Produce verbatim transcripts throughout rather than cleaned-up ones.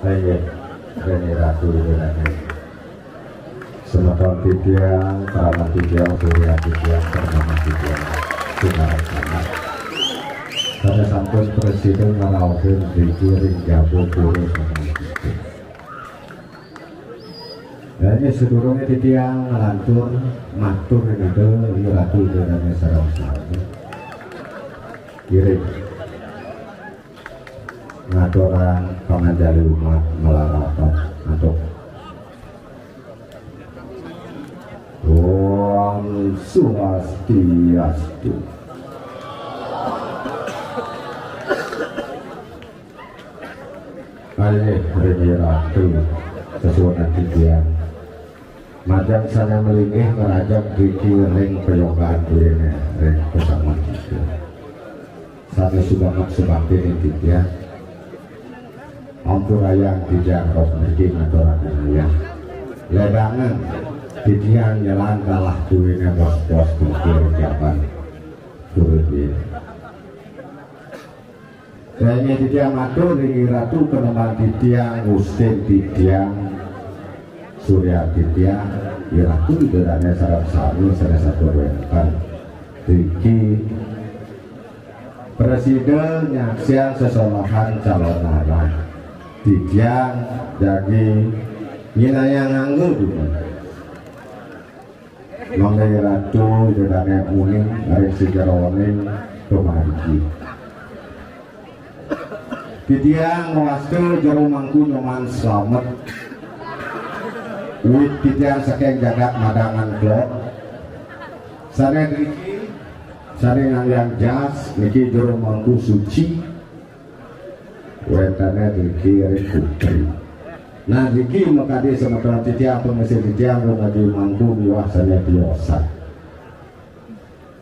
Inggih, Reni Ratu Ibu Ratu. Semeton titiang, paman titiang, surya titiang, purnama titiang, sinareng sanget. Pada sampun presiden ngraohin riki ring jaba pura sampun. Nah, ini sedurunge titiang nglantur matur ring Ida, Ida Ratu, Ida Dane sareng sami. Iring ngaturang panganjali umat malarapan antuk. Om Swastiastu. Aye, Reni Ratu, sesuunan titiang. Majeng sane malinggih ngrajeg riki ring payogan duene ring pasamuan kita. Sane subanget subakti ring titiang. Ampurayang titiang rauh mriki ngaturang ayah. Ledangan titiang nyelang kalah duene bos-bos tungkir jaban turun duene. Dene titiang matur ring Ratu panembahan titiang, Gustin titiang, Surya titiang, Ratu Ida Dane sareng sami sanes sampun wenten. Riki prasida nyaksiang sesolahan calonarang. Titiang jagi nyinayang nganggo dumun. Mangda Ratu Ida Dane uning ring sajeroning pamargi. Titiang mawasta Jero Mangku Nyoman Slamet. Wit titiang saking jagat Madangan Klok. Sane niki, sane nganggeng jas niki Jero Mangku Suci. Wetane riki ring putri. Nah, riki makadi semeton titiang pangesi titiang ring adi mangku miwah sane tiosan.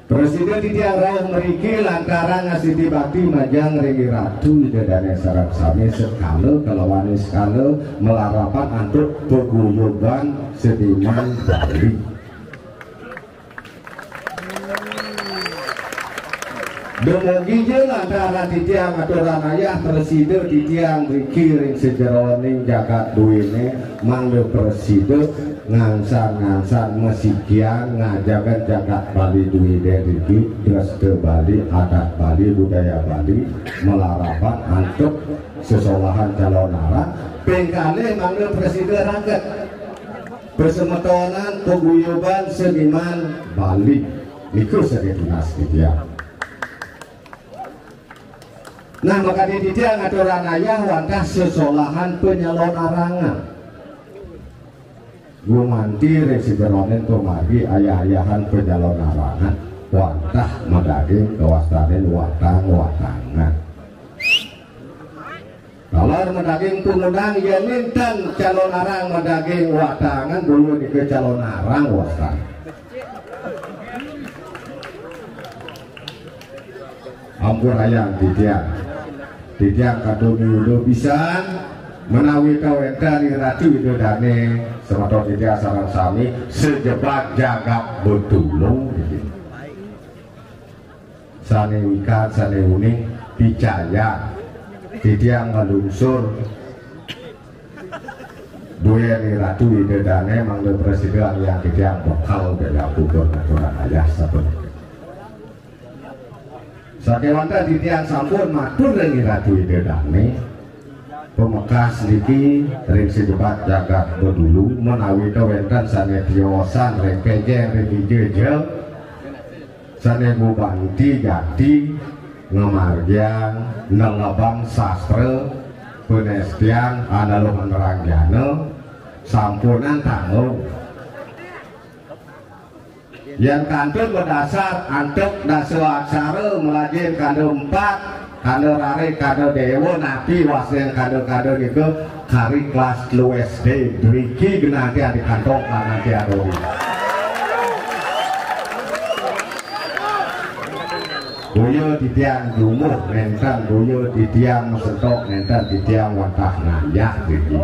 Prasida titiang rauh mriki lantaran ngastiti bakti majeng ring Ratu Ida Dane sareng sami sekala kalawan niskala malarapan antuk paguyuban seniman Bali. Dumugi ja lantaran titiang aturang ayah prasida titiang riki ring sajeroning jagat duene, mangda prasida ngansan-ngansan masikian ngajegang jagat Bali duene riki, dresta Bali, adat Bali, budaya Bali, malarapan antuk sesolahan calonarang, ping kalih mangda prasida raket pasemetonan paguyuban seniman Bali. Nika sane tunas titiang. Nah, makadi titiang aturang ayah wantah sesolahan panyalonarangan. Gumanti ring sajeroning pamargi ayah-ayahan panyalonarangan wantah madaging kawastanin watang-watangan. Taler madaging pangudang, yen nenten calonarang madaging watangan, boya nika calonarang wastane. Ampurayang titiang. Titiang katut nyuda pisan menawi kawenten Ratu Ida Dane semeton titiang sareng sami sajebag jagat Betulu niki. Sane wikan, sane uning, picayang. Titiang nglungsur duene Ratu Ida Dane mangda prasida anggayang titiang bekal daya kubur ngaturang ayah sapunika. Sakewanten titiang sampun matur ring Ratu Ida Dane. Pamekas niki ring sajebag jagat Betulu menawi kawenten sane tiosan ring pejeng ring dija ja. Sane ngubanti jati ngamargiang nelebang sastra panestian Andaluh Antarangjana sampunang tanggung. Yen kantun madasar antuk dasa aksara, malajin kanda empat, kanda rarik, kanda dewa, napi wasing kanda-kanda nika kari kelas telu S D, driki genah adi kantong, genah adi adori. Boya titiang jumuh nénten, boya titiang masentok nénten, titiang wantah ngayah niki.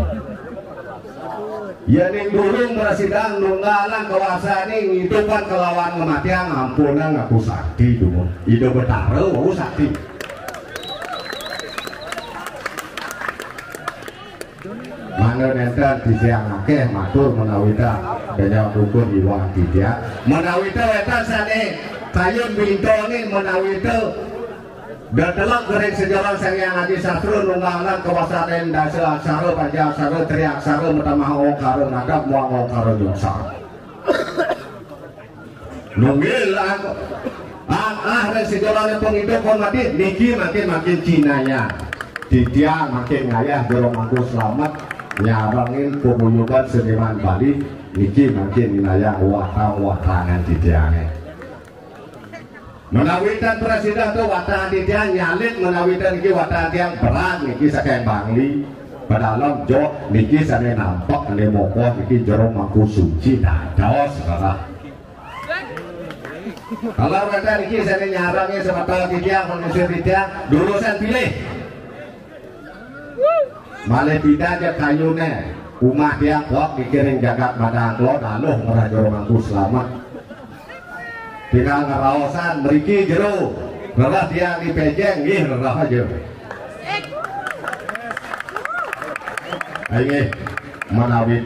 Yéning durung mrasidang nunggalang kawasané ngidupang kalawan ngamatiang, ampunang aku sakti dumun. Ida Betara wau sakti. Mangda nénten titiang akéh matur ménawi ta, bénjang puput iwang titiang. Ménawi ta wénten sané kayun bintonin ménawi ta. Detelek gering sejalan Sang Hyang Adi Sastra nunggalan kawasané dasa aksara, panca aksara, tri aksara, matamah ongkara ngadap muang ongkara nyungsar. Nunggil ang-, ang-, ah, ring sejalané pangidup hormati, niki makin-makin cinayang. Titiang makin ngayah Jero Mangku Slamet nyarengin paguyuban seniman Bali, niki makin cinayang watang-watangan titiangé. Menawi ten prasida tu watang titiang nyalit, menawi ten niki watang tiang berat niki saking Bangli. Padalem jok niki sané nampek, sané mokoh niki Jero Mangku Suci dados, Saudara. Kalau rada niki sané nyarengin semeton titiang, manusia titiang, durusang pilih. Malih pidan ja kayuné. Umah tiang pok dikiring jagat Madang Klo, daluh ngrah Jero Mangku Slamet. Tinggal ngraosan mriki jero. Rereh tiang di Pejeng, nggih, rereh aja. Inggih, menawi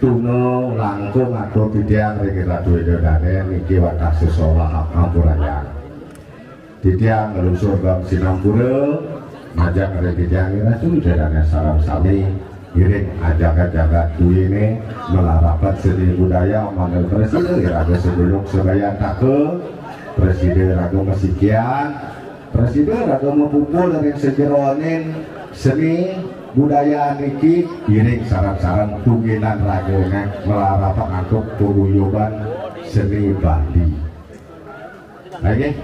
tuna langkung atur titiang ring Ratu Ida Dané niki wantah sesolah ampurayang. Titiang nglungsur geng sinampura, majeng ring titiang Ratu Ida Dané sareng sami, ngiring ajagat-jagat duéné, malarapan seni budaya, mangda prasida iraga saduluk sadayantaka, prasida iraga masikian, prasida iraga mapupul ring sajeroning seni budaya niki, ngiring sareng-sareng tunggilan ragané, malarapan antuk paguyuban seni Bali. Nggih.